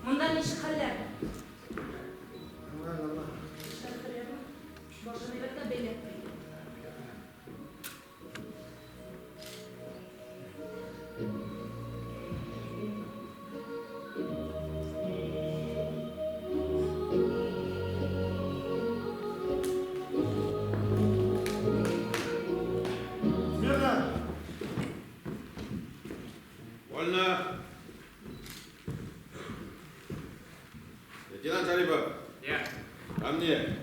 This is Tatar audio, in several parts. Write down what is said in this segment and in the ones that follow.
Монда ничек хәлләр? Эшләр хөрриятме? Башын әйбәт тә бәйләп. Смирно! Вольно! Лейтенант Шарипов! Я. Ко мне!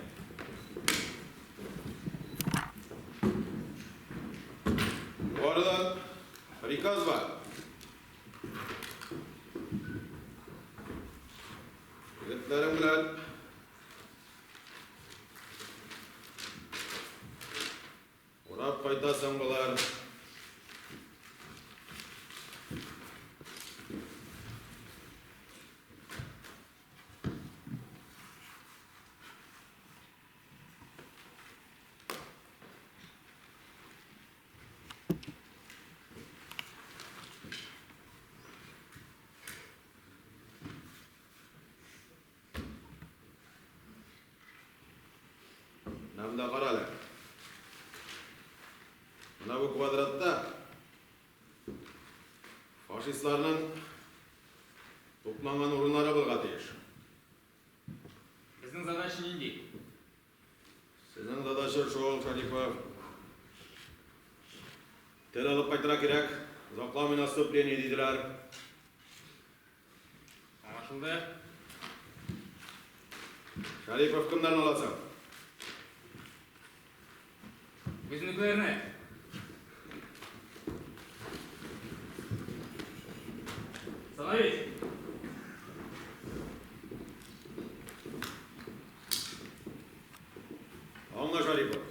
Бу арада приказ бар. Егетләрем белән урап кайтасың болар. Менә монда кара әле. Менә бу квадратта фашистларның тупланган урыннары булырга тиеш. Безнең задача нинди? Сезнең задача шул, Шарипов. Тел алып кайтырга кирәк. Озакламый наступление диделәр. Аңлашылды. Шарипов кемнәрне аласың? Безнекеләрне. Становись. Аңла, Шарипов.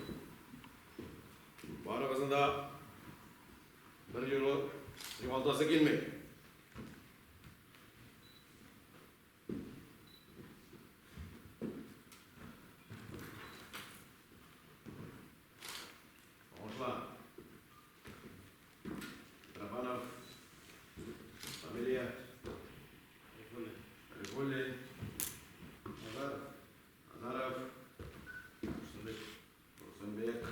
Барыгызны да бер юлы югалтасы килми. Аңла. Трофанов. Фамилия. Рифуллин. Назаров. Назаров. Турсынбек.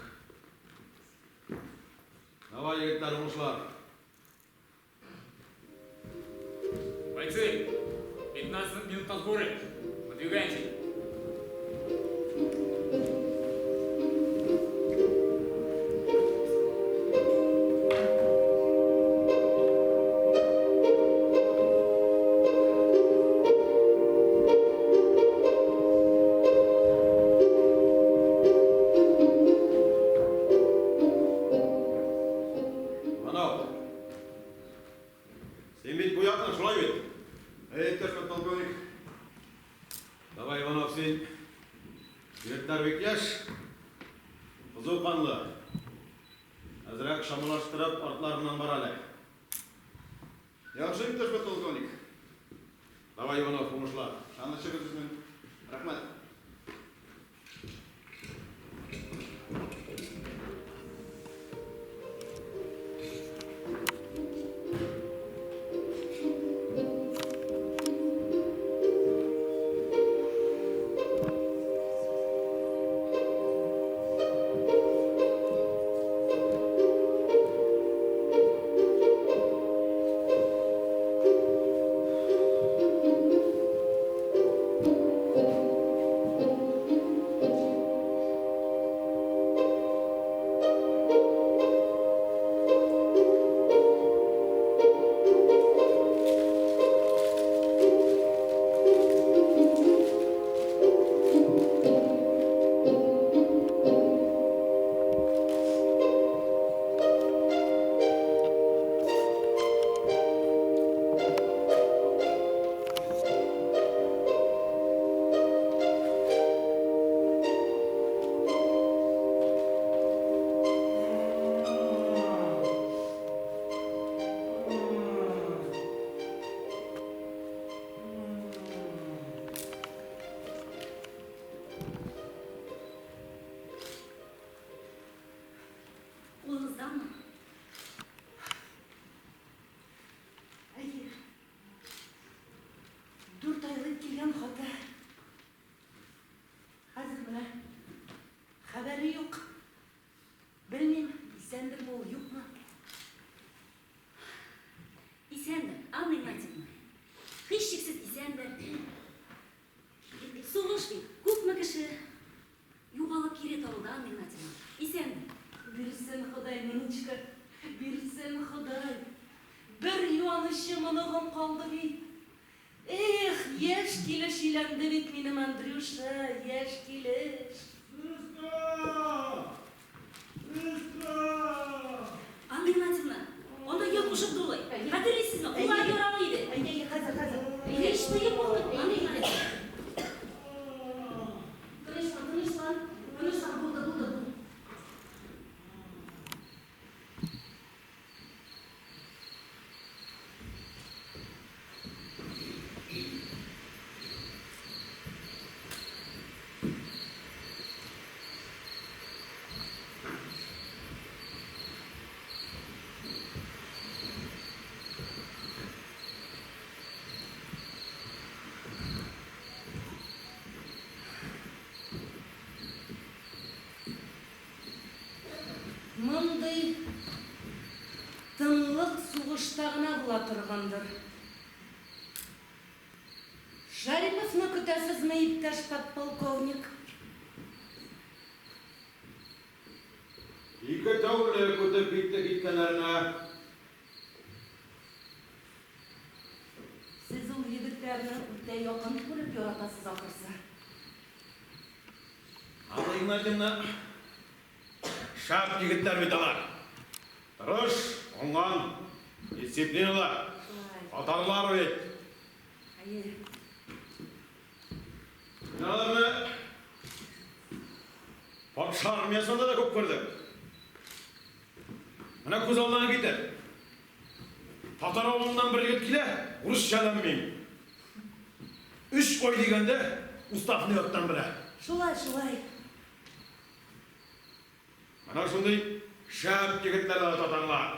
Давай, егетләр, уңышлар. Бойцы, 15 минут на сборы. Выдвигаемся. Иванов. Син бит бу якның, шулай бит? Әйе, иптәш подполковник. Давай, Иванов, син. Егетләр бик яшь, кызу канлы. Әзрәк чамалаштырып, артларыннан бар әле. Яхшы, иптәш подполковник. Давай, Иванов, уңышлар. Ышанычыгыз безнең. Рәхмәт. бит. Эх, яшь килеш өйләнде бит минем Андрюша, яшь килеш. Сестра! Сестра! Анна Игнатьевна, анда йон кушып дулый. Хәтерлисезме? Куллары яралы иде. Әйе, әйе, хәзер, хәзер. Һич тыеп булмый, Анна Игнатьевна. Тынычлан, тынычлан, тынычлан, булды, булды, булды. Мондый тынлык сугышта гына була торгандыр. Шариповны көтәсезме, иптәш подполковник? Ике тәүлек үтеп китте киткәннәренә. Сез ул егетләрне үтә якын күреп яратасыз ахрысы. Анна Игнатьевна, шәп егетләр бит алар. Тырыш, уңган, дисциплиналы. Татарлар бит. Әйе. Мин аларны патша армиясендә дә күп күрдем. Менә күз алдына китер. Татар авылыннан бер егет килә, урысча ләм-мим. Өч ай дигәндә уставны яттан белә. Шулай, шулай. Менә шундый шәп егетләр алар татарлар.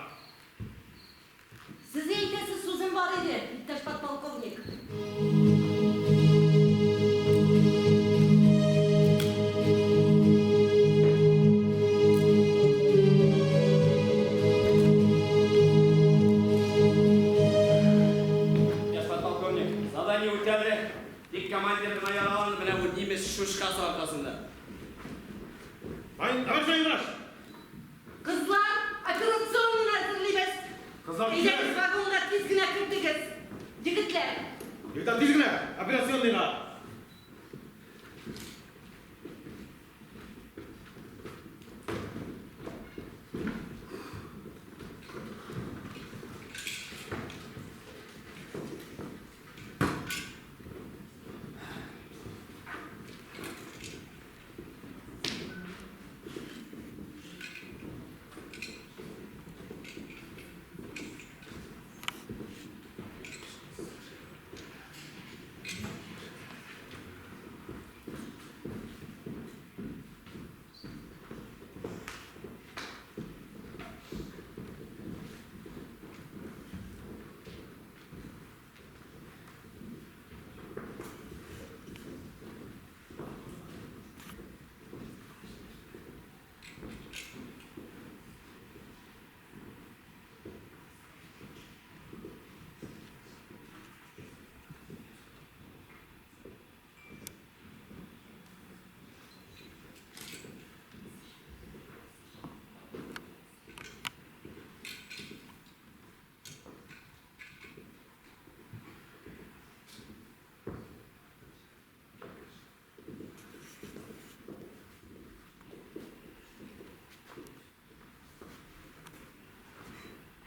Сезгә әйтәсе сүзем бар иде, иптәш подполковник. Иптәш подполковник, задание үтәлде. Тик командир гына яраланды менә бу немец шушкасы аркасында. Вайн, давай Юраш! Кызлар, операционный әзерлибез. Кызлар, Әйдәгез вагонга тиз генә кертегез. Егетләр. Егетләр, тиз генә, операционныйга.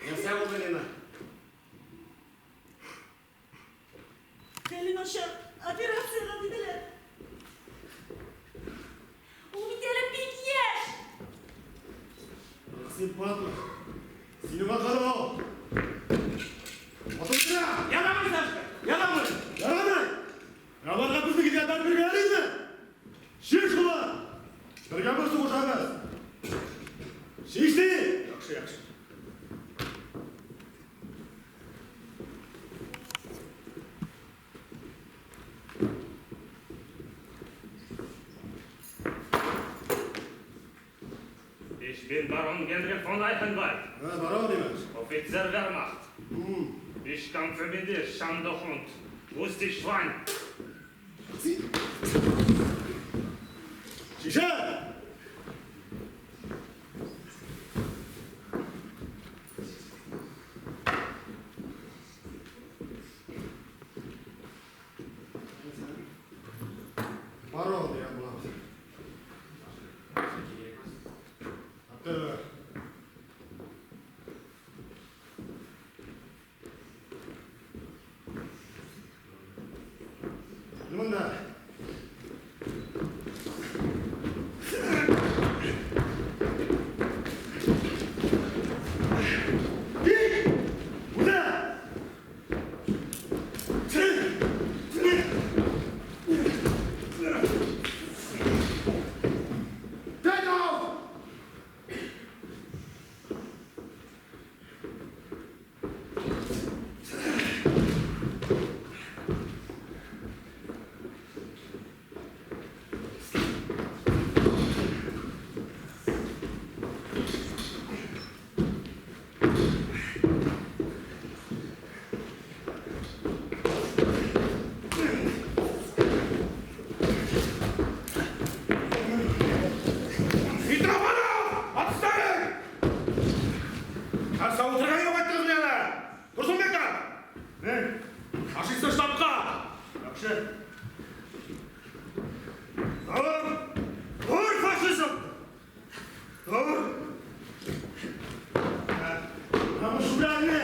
Нәрсә булды, Лена? Хәле начар, операциягә диделәр. Ул бит әле бик яшь. Ах, син падла. Сине ватарау. Атылдыра! Ярамый, Сашка, ярамый! Ярамый! Аларга безнекегә бәреп бирергә ярыймы? Шиш кула! Бергә бер сугышабыз. Шишти! Яхшы, яхшы. Ich bin Baron Genrich von Eichenwald, Ha, барон имеш. Offizier Wehrmacht. Ich kämpfe mit dir, Schandehund. Wo ist die Schwein? Син... Шишә! Баро дигән булабыз. Әптәләр. Монда. Митрофанов! Отставить! Нәрсә утырган юк әйттегез миңа? Турсунбеков! Фашисты штабка! Яхшы. Тор! Тор фашизм! Тор! Намышларны!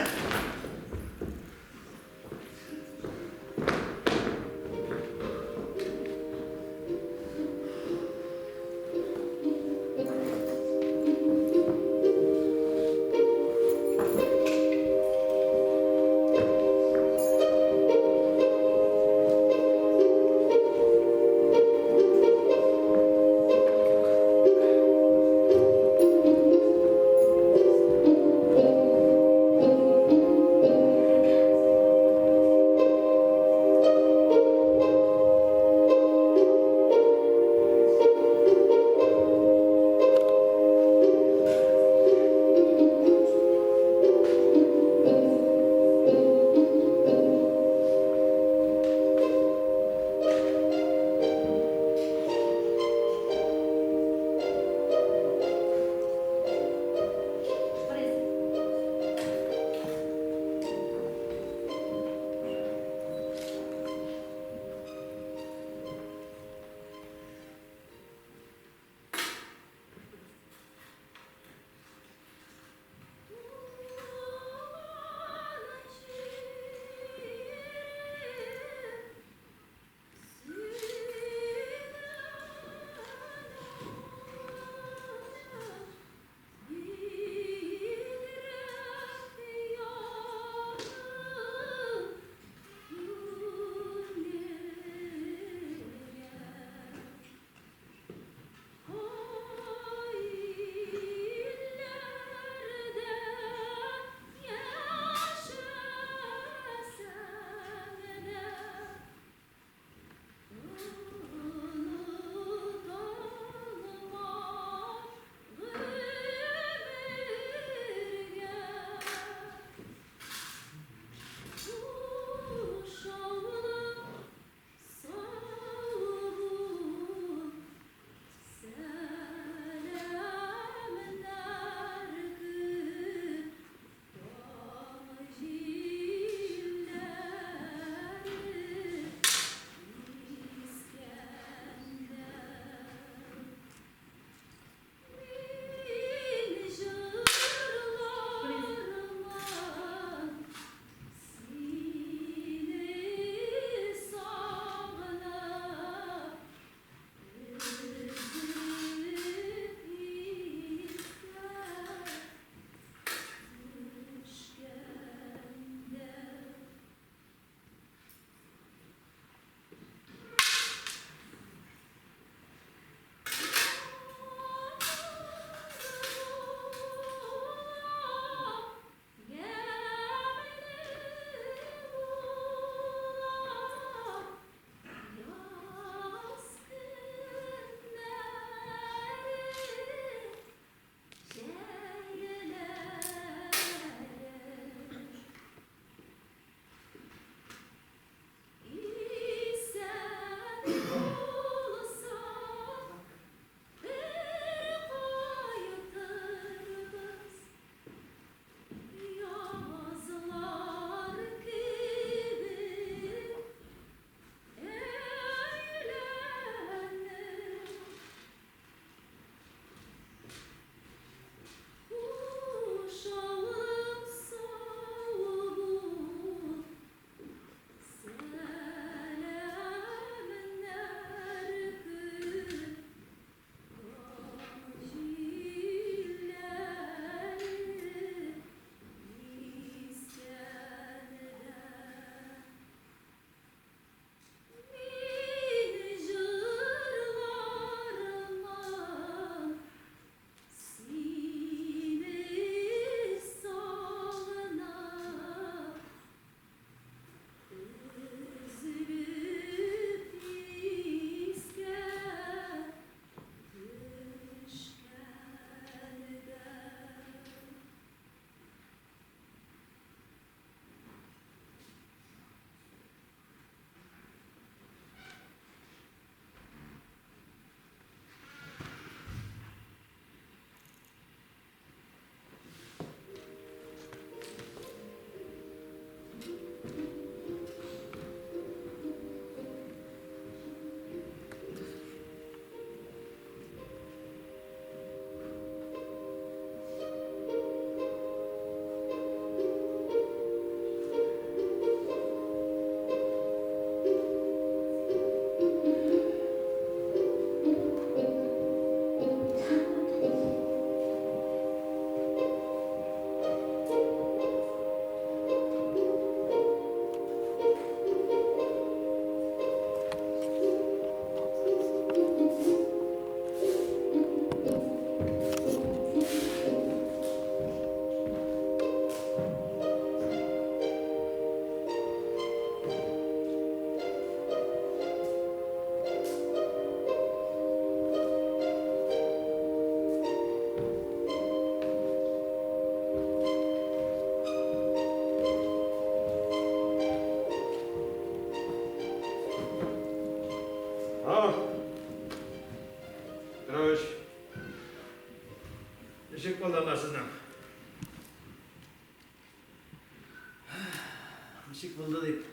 булды дип.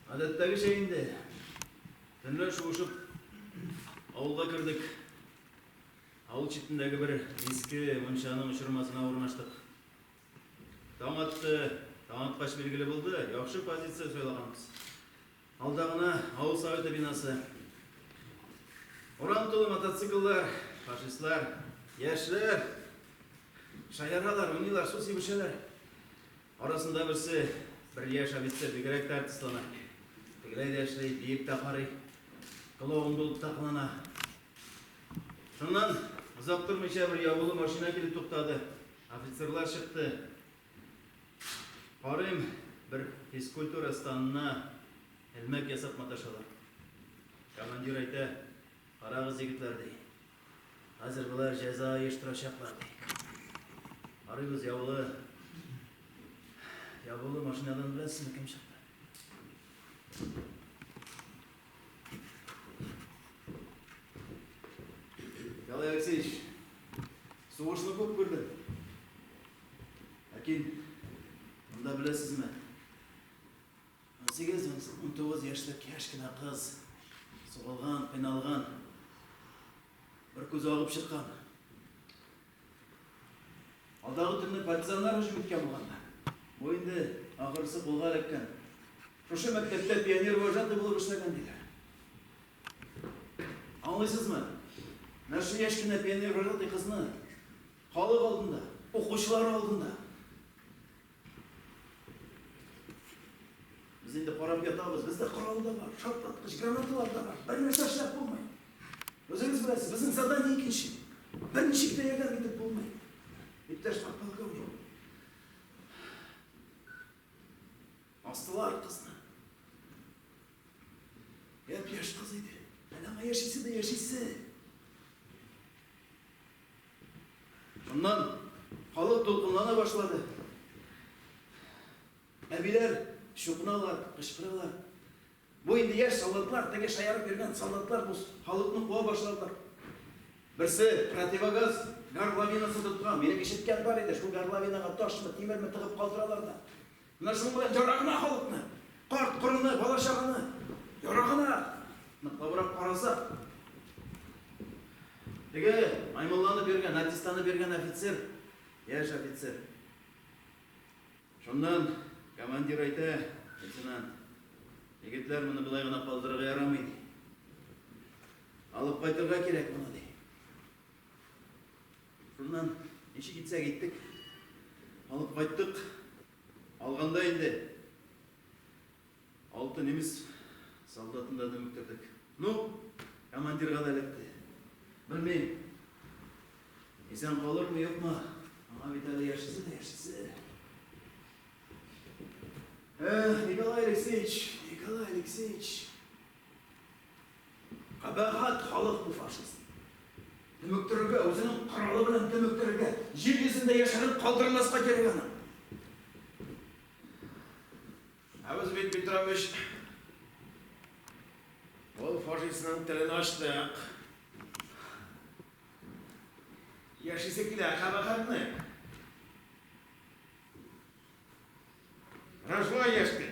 Гадәттәгечә инде, төнлә шуышып авылга кердек. Авыл читендәге бер иске мунчаның очырмасына урнаштык. Таң атты, таң аткач билгеле булды, яхшы позиция сайлаганбыз. Алда гына авыл советы бинасы. Урам тулы мотоцикллар, фашистлар, яшьләр шаяралар, уйныйлар, су сибешәләр. Арасында берсе, бер яшь офицер бигрәк тә артистлана. Тегеләй дә эшли, биеп тә карый, клоун булып та кылана. Шуннан озак тормыйча бер ябулы машина килеп туктады. Офицерлар чыкты. Карыйм, бер физкультура станына элмәк ясап маташалар. Командир әйтә, карагыз, егетләр, ди. Хәзер болар җәза оештырачаклар, ди. Карыйбыз, ябулы, ябулы машинадан беләсезме кем чыкты? Николай Алексеевич, сугышны күп күрдем. Ләкин монда беләсезме, 18-19 яшьлек яшь кенә кыз сугылган, кыйналган, бер күзе агып чыккан. Алдагы төнне партизаннар һөҗүм иткән булганнар. Бу инде ахырысы кулга эләккән. Шушы мәктәптә пионер вожатый булып эшләгән диләр. Аңлыйсызмы? Менә шул яшь кенә пионер вожатый кызны халык алдында, укучылар алдында. Без инде карап ятабыз, бездә корал да бар, шартлаткыч гранаталар да бар. Бер нәрсә эшләп булмый. Үзегез беләсез, безнең задание икенче. Берничек тә ярдәм итеп булмый. Иптәш подполковник. Астылар кызны. Япь-яшь кыз иде. Әле аңа яшисе дә яшисе. Шуннан халык дулкынлана башлады. Әбиләр чукыналар, кычкыралар. Бу инде яшь солдатлар, теге шаярып йөргән солдатлар бу халыкны куа башладылар. Берсе противогаз горловинасы тоткан, минем ишеткән бар иде, шул горловинага ташмы, тимерме тыгып калдыралар да. Менә шуның белән яра гына халыкны, карт-корыны, бала-чаганы яра гына. Ныклабрак карасак, теге маймылланып йөргән, артистланып йөргән офицер, яшь офицер. Шуннан командир әйтә, лейтенант, егетләр, моны болай гына калдырырга ярамый, ди. Алып кайтырга кирәк моны, ди. Шуннан ничек итсәк иттек. Алып кайттык. Алганда инде алты немец солдатын да дөмектердек. Ну, командирга да эләкте. Белмим, исән калырмы, юкмы, аңа бит әле яшисе дә яшисе. Эх, Николай Алексеевич, Николай Алексеевич. Кабахәт халык бу фашист. Дөмектерергә, үзенең коралы белән дөмектерергә, җир йөзендә яшерен калдырмаска кирәк аны. Ә без бит, Петрович, ул фашистның телен ачтык. Яшисе килә кабахәтнең. Менә шулай яши.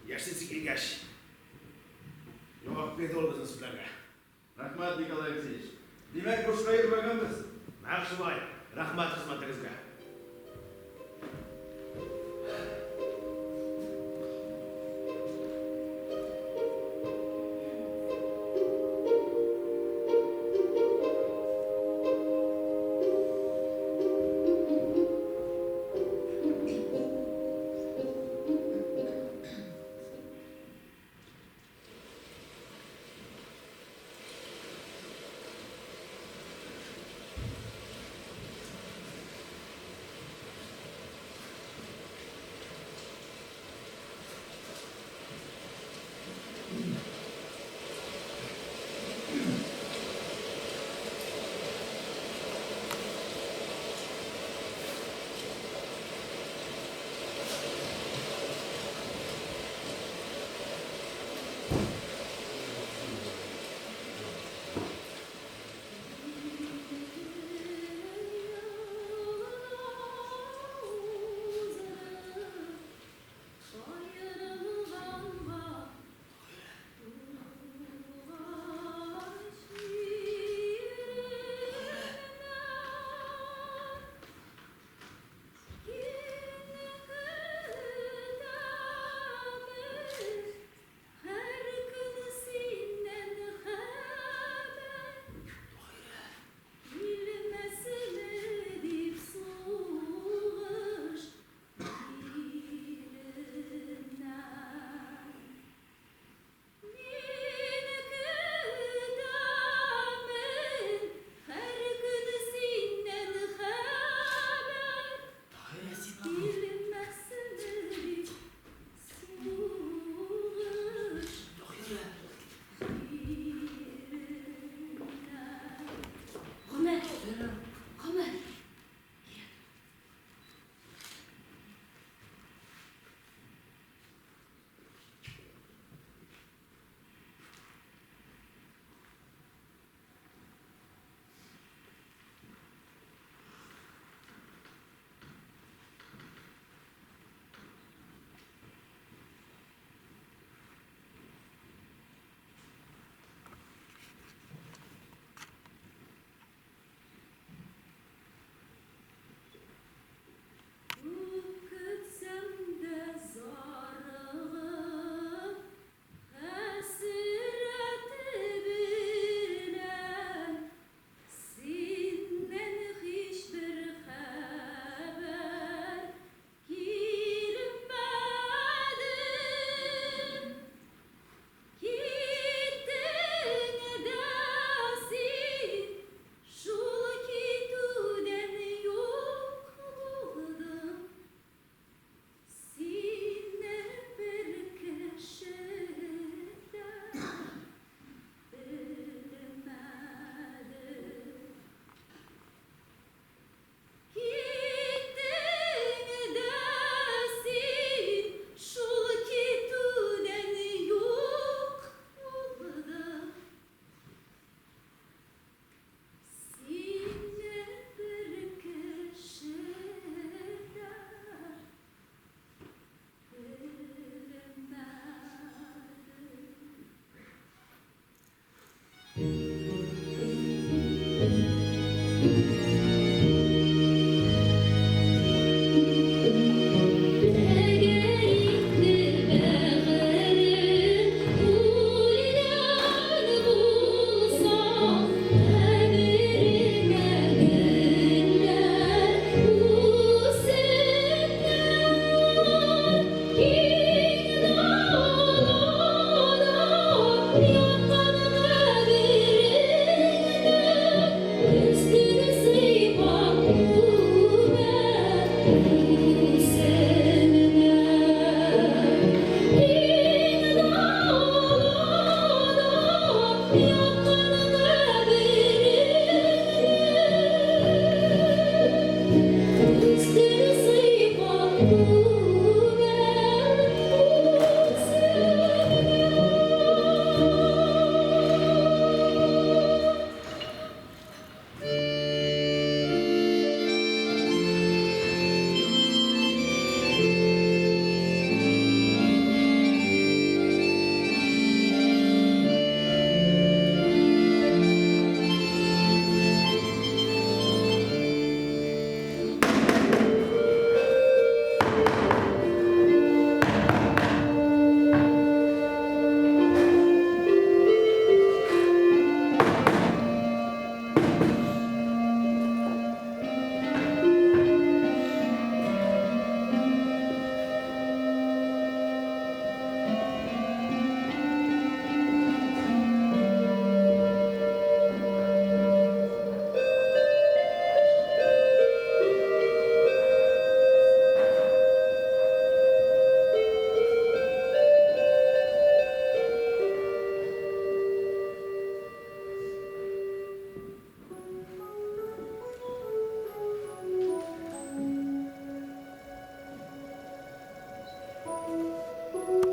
Яшисе килгәч, җавап бирде ул безнең сүзләргә. Рәхмәт, Николай Алексеевич. Димәк, бушка йөрмәгәнбез. Нәкъ шулай. Рәхмәт хезмәтегезгә.